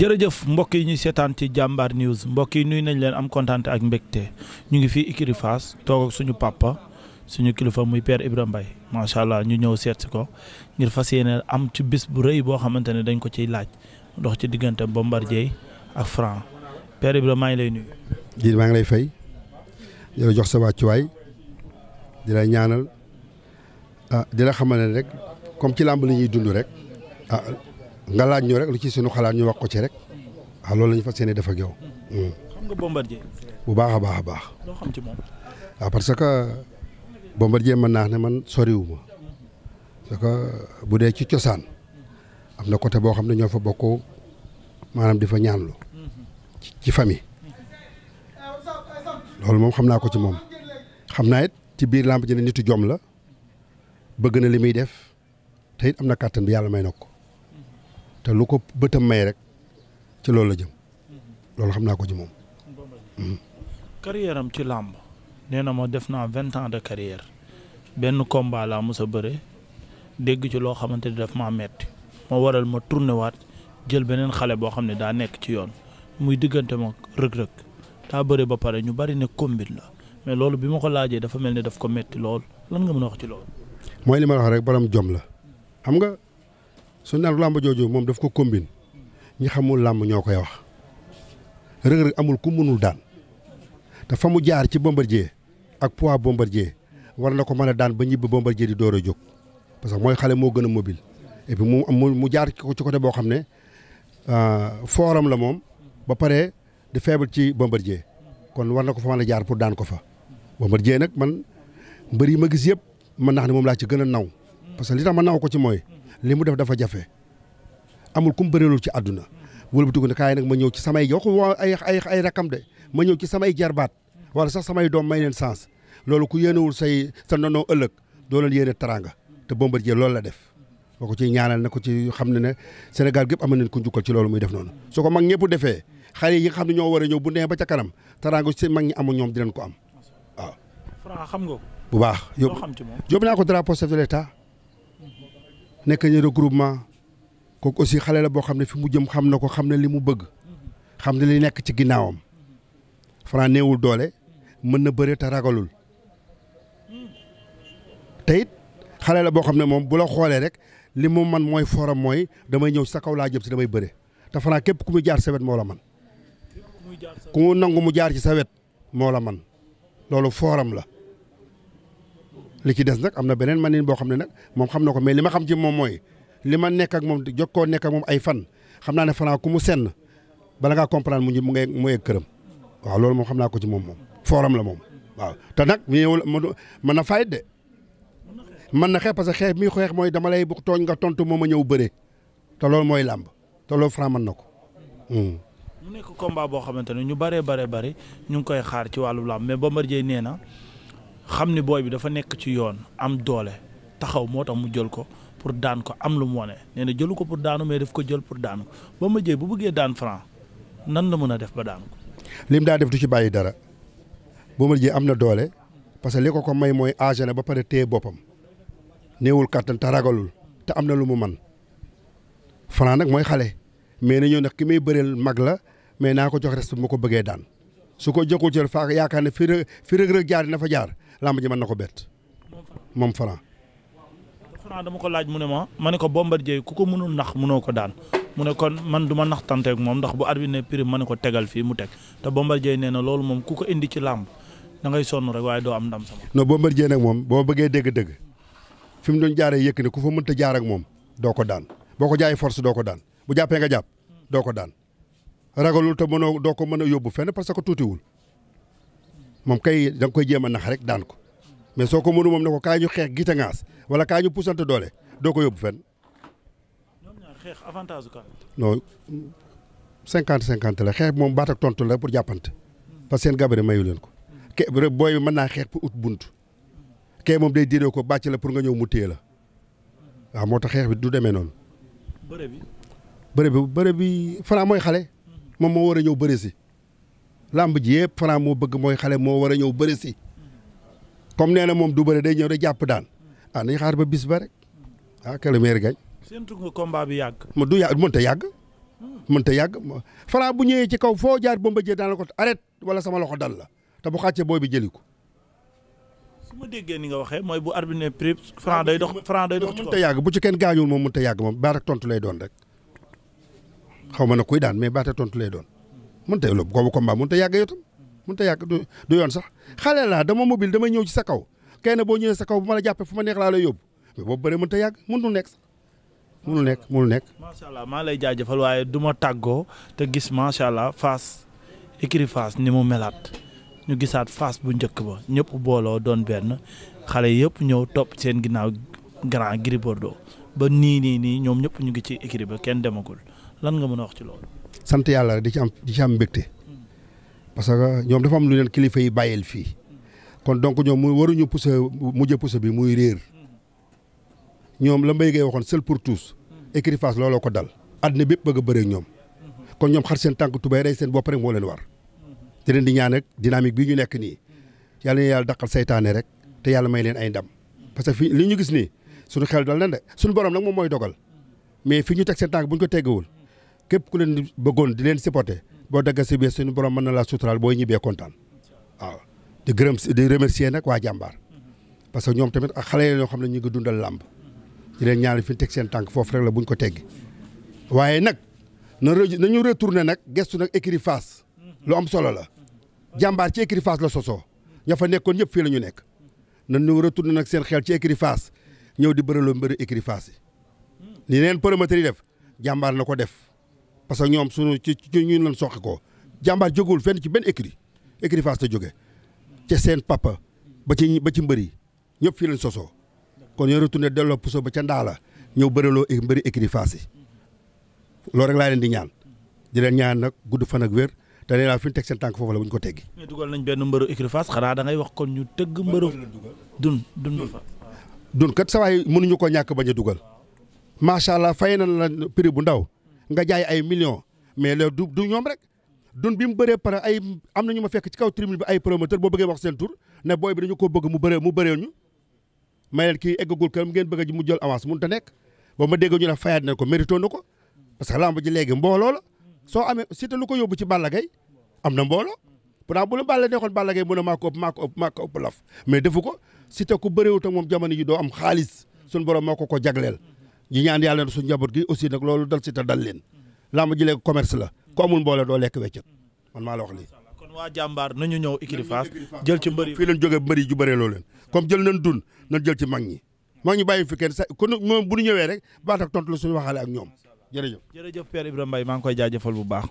jërëjëf mbokk yi ñuy seetaan ci jàmbaar news mbokk yi nuyu nañ leen am kontaan ak mbégte ñu ngi fii écurie Fass toog ak suñu papa suñu kilifa muy père Ibrahima Mbaye macha allah ñu ñëw seet si ko ngir fas yéene am ci bis bu rëy boo xamante ne dañ ko ciy laaj dox ci diggante Bombardier ak Franc père Ibrahima maa ngi lay nuyu. ji maa ngi lay fay di la jox sa wàccuwaay di la ñaanal di la xamal ne rek comme ci làmb li ñuy dund rek nga laaj ñu rek lu ci suñu xalaat ñu wax ko ci rek loolu la ñu fas yéene def ak yow. xam nga Bombardier. bu baax a baax a baax. loo xam ci moom. parce que Bombardier mën naa ne man soriwuma parce que bu dee ci cosaan am na côté boo xam ne ñoo fa bokk maanaam di fa ñaanlu ci famille loolu moom xam naa ko ci moom xam naa it ci biir làmb ji ne nitu jom la bëgg na li muy def te it am na kàttan bi yàlla may na ko. te lu ko bëtam may rek ci loolu la jëm loolu xam naa ko ci moom. carrière am ci làmb nee na ma def naa 20 ans de carrière benn combat laa mos a bëre dégg ci loo xamante ni daf maa metti ma waral ma tourné waat jël beneen xale boo xam ne daa nekk ci yoon muy diggante ma rëg-rëg daa bëre ba pare ñu bari ne combine la mais loolu bi ma ko laajee dafa mel ni daf ko metti lool lan nga mën a wax ci loolu. mooy li ma wax rek borom jom la xam nga. su naan làmb jooju moom daf ko combine ñi xamul làmb ñoo koy wax rëg-rëg amul ku mënul daan te fa mu jaar ci Bombardier ak poids Bombardier war na ko mën a daan ba ñibbi Bombardier di door a jóg parce que mooy xale moo gën a mobile et puis mu jaar ci côté boo xam ne fooram la moom ba pare di faible ci Bombardier kon war na ko fa mën a jaar pour daan ko fa Bombardier nag man mbër yi ma gis yëpp mën naa ne moom laa ci gën a naw parce que li tax ma naw ko ci mooy li mu def dafa jafe amul ku mu bëreelul ci àdduna wëlbatiku ne kaay nag ma ñëw ci samay jox ay rakam de ma ñëw ci samay jarbaat wala sax samay doom may leen sens loolu ku yéenewul sa nonoo ëllëg doo leen yéene teraanga te Bombardier loolu la def boo ko ci ñaanal na ko ci xam ne Sénégal gépp am nañ ko njukkal ci loolu muy def noonu su ko mag ñëpp defee xale yi nga xam ne ñoo war a ñëw bu nee ba ca kanam teraanga si mag ñi amul ñoom dinañ ko am waaw. Franc xam nga ko. bu baax yóbbu naa ko drapeau chef de l'État nekk ñu regroupement kooku aussi xale la boo xam ne fi mu jëm xam na ko xam ne li mu bëgg xam ne li nekk ci ginnaawam Franc néewul doole mën na bëre te ragalul te it xale la boo xam ne moom bu la xoolee rek li mu man mooy forum mooy damay ñëw sa kaw laa jëm si damay bëre te Franc képp ku muy jaar sa wet moo la man ku mu nangu mu jaar ci sa wet moo la man loolu forum la li ci des nag am na beneen manin boo xam ne nag moom xam na ko mais li ma xam ci moom mooy li ma nekk ak moom jokkoo nekk ak moom ay fan xam naa ne Franc ku mu senn bala ngaa comprendre mu egg këram waaw loolu moom xam naa ko ci moom fooram la moom waaw te nag mën na fayit de mën na xeex parce que xeex mi xeex mooy dama lay bu tooñ nga tontu moom a ñëw bëre te loolu mooy làmb te loolu Franc mën na ko. mu nekk combat boo xamante ne ñu bëree ñu ngi koy xaar ci wàllu làmb mais Bombardier nee na xam ni booy bi dafa nekk ci yoon am doole taxaw moo tax mu jël ko pour daan ko am lu mu wane nee na jëlu ko pour daanu mais daf ko jël pour daanu ko Bombardier bu bëggee daan Franc nan la mën a def ba daanu ko. lim daa def du ci bàyyi dara Bombardier am na doole parce que li ko may mooy âgé na ba pare téye boppam néewul kattan te ragalul te am na lu mu man Franc nag mooy xale mais na ñëw nag ki may bëreel mag la mais naa ko jox respect ma ko bëggee daan su ko joxul ci fa yaakaar ne fi rëg-rëg jaar na fa jaar. lamb ji mën na ko bett moom Franc. Franc dama ko laaj mu ne ma ne ko Bombardier ku ko mënul nax mënoo ko daan mu ne kon man du ma nax tanteeg moom ndax bu arbitre ne prix ma ne ko tegal fii mu teg te Bombardier nee na loolu moom ku ko indi ci làmb da ngay sonn rek waaye doo am ndam sama. non Bombardier nag moom boo bëggee dégg-dëgg fi mu doon jaaree yëkk ne ku fa mënta jaar ak moom doo ko daan boo ko jaayee force doo ko daan bu jàppee nga jàpp doo ko daan ragalul te doo ko mën a yóbbu fenn parce que tuutiwul. moom kay da nga koy jéem a nax rek daan ko mais soo ko mënu moom ne ko kaay ñu xeex gite ngaas wala kaay ñu pusante doole doo ko yóbbu fenn. ñoom ñaar xeex avantage kan. non 50-50 la xeex moom baat ak tontu la pour jàppante parce que seen gabarit mayu leen ko. booy bi mën naa xeex pour ut bunt kee moom day diiree ko bàcc la pour nga ñëw mu téye la waaw moo tax xeex bi du demee noonu. bëre bi Franc mooy xale moom moo war a ñëw bëre si. lamb ji yëpp Franc moo bëgg mooy xale moo war a ñëw bëri si comme nee na moom du bëri day ñëw da jàpp daan nañ xaar ba bis ba rek que le meilleur gagne. séntu nga combat bi yàgg. du yàgg mënut a yàgg mënta yàgg Franc bu ñëwee ci kaw foo jaar Bombardier daan la ko arrête wala sama loxo dal la te bu xàccee booy bi jëli ko. su ma déggee ni nga waxee mooy bu arbitre ne prix Franc day dox ci kaw. mënta yàgg bu ci kenn gaañuwul moom mënta yàgg moom baat ak tontu lay doon rek xaw ma na kuy daan mais baat ak tontu lay doon mënta yàgg boobu combat mënta yàgg yow tam mënta yàgg du yoon sax xale laa dama mobile damay ñëw ci sa kaw kenn boo ñëwee sa kaw bu ma la jàppee fu ma neex laa lay yóbbu mais boobu bëre mënta yàgg mënul nekk sax mënul nekk. macha allah maa lay jaajëfal waaye du ma tàggoo te gis macha allah Fass écurie Fass ni mu melaat ñu gisaat Fass bu njëkk ba ñëpp booloo doon benn xale yëpp ñëw topp seen ginnaaw grand Gris Bordeaux ba nii ñoom ñëpp ñu ngi ci écurie ba kenn demagul lan nga mën a wax ci loolu. sant yàlla rek di ci am mbégte parce que ñoom dafa am lu leen kilifa yi bàyyil fii kon donc ñoom muy waruñu mujj pousse bi muy réer. ñoom la Mbaye Gueye waxoon seul pour tous écurie Fass looloo ko dal àddina bépp bëgg a bëre ak ñoom kon ñoom xar seen tànk tubay rey seen bopp rek moo leen war te leen di ñaan rek dynamique bii ñu nekk nii yàlla na yàlla daqal saytaane rek te yàlla may leen ay ndam parce que fii li ñu gis nii suñu xel dal na de suñu borom nag moom mooy dogal mais fi ñu teg seen tànk bu ñu ko teggawul képp ku leen bëggoon di leen supporter boo dagga si biir suñu borom mën na laa suturaal booy ñibbee kontaan waaw di remercier nag waa jàmbaar parce que ñoom tamit ak xale yoo xam ne ñu ngi dundal làmb di leen ñaari fi ñu teg seen tànk foofu rek la buñ ko teggi waaye nag nañu retourné nag gestu nag écurie Fass lu am solo la jàmbaar ci écurie Fass la sosoo ña fa nekkoon ñëpp fii la ñu nekk nañu retourné nag seen xel ci écurie Fass ñëw di bëraloo mbëri écurie Fass yi li leen promoteur yi def jàmbaar na ko def parce que ñoom suñu ci ñun lañ soqi ko jàmbaar jógul fenn ci benn écurie Fass la jóge ca seen papa ba ci mbëri ñëpp fii lañ sosoo kon ñoo retourné delloo puso ba ca ndaala ñëw bëraloo mbëri écurie Fass yi loolu rek laa leen di ñaan di leen ñaan nag gudd fan ak wér te nee naa fi ñu teg seen tànk foofu la bu ñu ko teggi. mais dugal nañ benn mbëru écurie Fass xanaa da ngay wax kon ñu tëgg mbëru. dun kat sa waay mënuñu ko ñàkk bañ a dugal macha allah fay na la prix bu ndaw nga jaay ay millions mais loolu du ñoom rek dun bi mu bëree pare ay am na ñu ma fekk ci kaw tribune bi ay promoteur boo bëggee wax seen tur ne booy bi dañu ko bëgg mu bëree ñu. may leen kii eggagul këram ngeen bëgg a mu jël avance mënut a nekk ba ma dégg ñu ne fayaat na ko mérito na ko parce que lamb ji léegi mbooloo la soo amee Siteu lu ko yóbbu ci Balla Gaye am na mbooloo pourtant bu la Balla neexoon Balla Gaye mu ne maa ko ëpp laf mais defu ko Siteu ku bëreewut ak moom jamono ji doo am xaalis suñu borom moo ko jagleel ñi ñaan yàlla na suñu njaboot gi aussi nag loolu dal Siteu dal leen lamb ji léegi commerce la ku amul mbooloo doo lekk weccet man maa la wax lii. kon waa jàmbaar nañu ñëw écurie Fass jël ci mbëri fii leen jógee mbëri ju bëree loo leen comme jël nañ dun nañ jël ci mag ñi bàyyi fi kenn sa kon moom bu ñu ñëwee rek baat ak tontu la suñu waxaale ak ñoom jërëjëf. Père Ibrahima Mbaye maa ngi koy jaajëfal bu baax.